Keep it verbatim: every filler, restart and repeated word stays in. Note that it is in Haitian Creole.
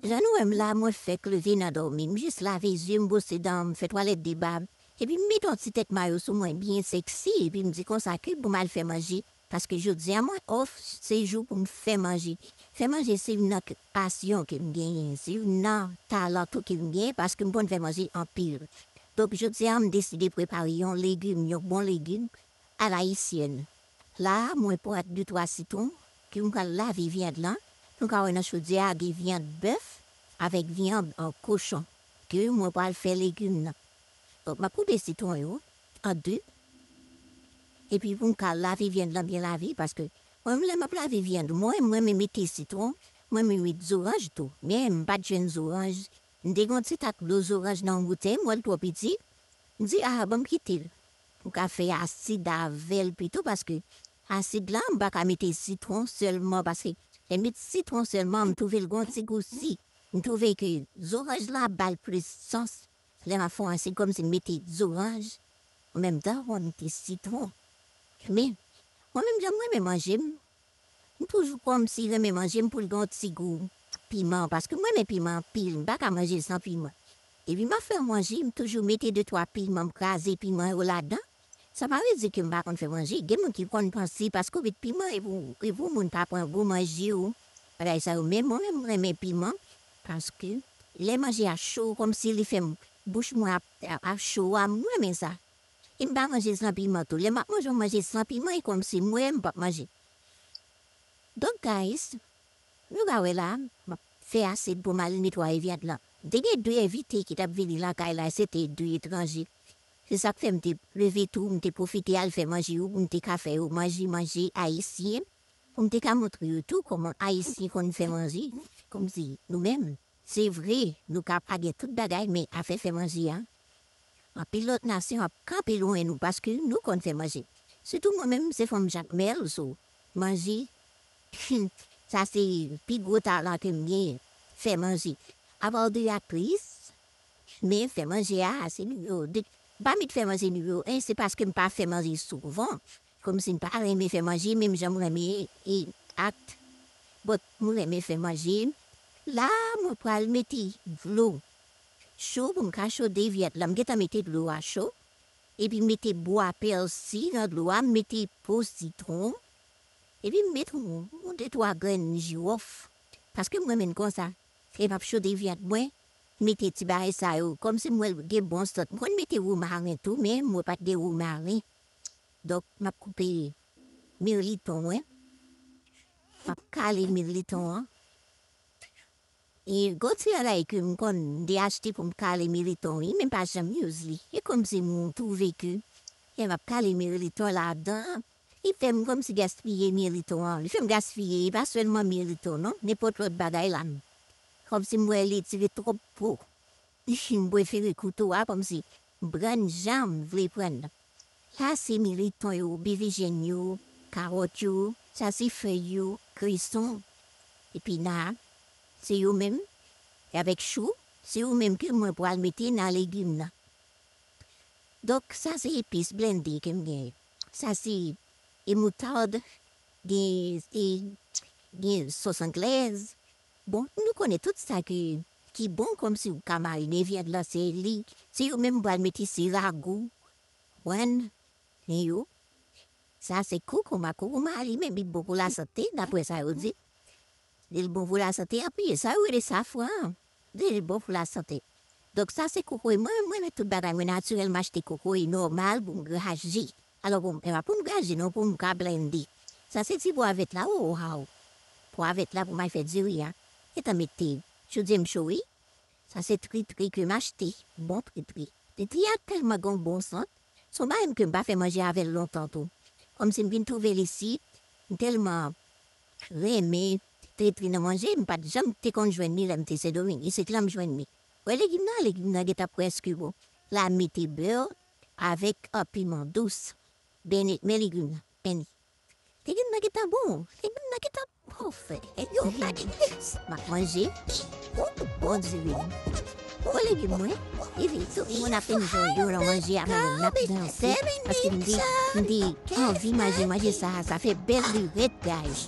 Jan nou wè m la, mwen fèk leve nan dòmi. M jis lave zye m, bwose dan m, fè twalèt de bab. Epi m mete yon ti tèt mayo sou mwen, byen seksi, epi m di konsa ke pou m al fè manje. Paske jodi a mwen off, se jou pou m fè manje. Fè manje se youn nan k- pasyon ke m genyen, se youn nan talan tou ke m genyen paske m konn fè manje anpil. Donk jodi a m deside prepare yon legim, yon bon legim alayisyèn. La a, mwen pran de twa sitwon ke m pral lave vyann lan. Nou ka wè nan chodyè a gen vyann bèf avèk vyann, euh, kochon ke mwen pral fè legim nan. Donk, m ap koupe sitwon yo an de. Epi pou m ka lave vyann lan byen lave, paske mwen, lè m ap lave vyann, mwen, mwen renmen mete sitwon, mwen renmen met zoranj tou. Men m pa t jwenn zoranj. M te gen yon ti tak dlo zoranj nan yon boutèy, m wè l twò piti. M di, a, ban m kite l. M ka fè asid avè l pito, paske asid la, m pa ka mete sitwon sèlman, paske lè m met sitwon sèlman, m twouve l gen yon ti gou si. M twouve ke zoranj la ba l plis sans. Lè m ap fè yon asid, kòmsi m mete zoranj, an menm tan, mwen mete sitwon. Men, mwen menm, jan m renmen manje m, m toujou kòmsi renmen manje m pou l gen yon ti gou piman, paske mwen renmen piman anpil, m pa ka manje san piman. Epi m ap fè manje, m toujou mete de twa piman, m kraze piman yo ladan. Sa pa vle di ke m pa konn fè manje. Gen moun ki konn panse paske w met piman, epi w, epi w moun pa pran gou manje w, bagay sa yo. Men mwen menm, m renmen piman, paske lè manje a cho, kòmsi li fè m, bouch mwen ap, ap, ap cho a, m renmen sa. E m pa manje san piman tou. Lè m ap manje, m manje san piman, e kòmsi m wè m p ap manje. Donk, guys, nou ka wè la, m ap fè asid pou m al netwaye vyann lan. M te gen de envite ki t ap vini lakay la, se te de etranje. Se sa k fè m te leve tou, m te pwofite al fè manje yo, pou m te ka fè yo manje, manje ayisyen, pou m te ka montre yo tou kòman Ayisyen konn fè manje, kòmsi nou menm. Se vre, nou ka pa gen tout bagay, men afè fè manje a, anpil lòt nasyon ap kanpe lwen nou paske nou konn fè manje. Sitou mwen menm, se fanm Jakmèl, so, manje, sa se pi gwo talan ke m genyen, fè manje. Apa w de aktris, men fè manje a, se nimewo de. M pa met fè manje nimewo en, se paske m pa fè manje souvan. Kòmsi m pa renmen fè manje, menm jan m renmen e, act. But m renmen fè manje. La, mwen pral mete dlo cho pou m ka chode vyann lan. M gentan mete dlo a cho. Epi m mete bwa pèsi nan dlo a, m mete po sitwon. Epi m mete yon, yon de twa grenn jiwòf. Paske m renmen l konsa. Lè m ap chode vyann mwen, m mete ti bagay sa yo. Kòmsi m wè l gen bon sant. M konn mete womaren tou, men m wè pa t gen womaren. Donk, m ap koupe mirliton mwen. M ap kale mirliton an. E gwo ti bagay ke m konn, m te achte pou m kale mirliton, wi, men m pa janm use li. E kòmsi m twouve ke lè m ap kale mirliton ladan, li fè m kòmsi gaspiye mirliton an. Li fè m gaspiye, e pa sèlman mirliton, non, nenpòt lòt bagay la. Kòmsi m wè li tire twòp po. M prefere kouto a, kòmsi m pran l jan m vle pran l. La se mirliton yo, bevijèn yo, kawòt yo, sa se fèy yo, kreson, epina, se yo menm, e avèk chou, se yo menm ke mwen pral mete nan legim nan. Donk, sa se epis blende ke m genyen. Sa se e moutad, gen, e, gen sòs anglèz. Bon, nou konnen tout sa ke, ki bon kòmsi ou ka marine vyann lan, se li. Se yo menm m pral mete, se ragou, wàn, men yo. Sa se koukouma. Koukouma a li menm, li bon pou lasante, daprè sa yo di. Li bon pou lasante, anpil. Sa yo rele safran an. Li bon pou lasante. Donk, sa se kokoye. Mwen, mwen renmen tout bagay mwen natirèl, m achte kokoye nòmal pou m graje. Alò, pou m, e pa pou m graje, non, pou m ka blende. Sa se ti pwa vèt la, o, waw. Pwa vèt la pou m al fè diri a. Gentan mete, chodyè m cho, wi. Sa se tritri ke m achte. Bon tritri. Tritri a tèlman gen yon bon sant. Se yon bagay ke m pa fè manje avè l lontan tou. Kòmsi m vin twouve l isit, m tèlman renmen tritri nan manje, m pa t janm te konn jwenn li lè m te Sendomeng. Isit la m jwenn li. Wè legim nan, legim nan gentan prèske bon. La m mete bè avèk, a, piman dous. Beni, men legim nan, beni. Legim nan gentan bon. Legim nan gentan pafè. E yo, m ap manje. O, Bondye beni. O, legim mwen. Epi tout moun ap enjoy yo nan manje a, men yo n ap danse. Paske m te, m te anvi manje, manje sa, sa fè bèl lirèt, guys.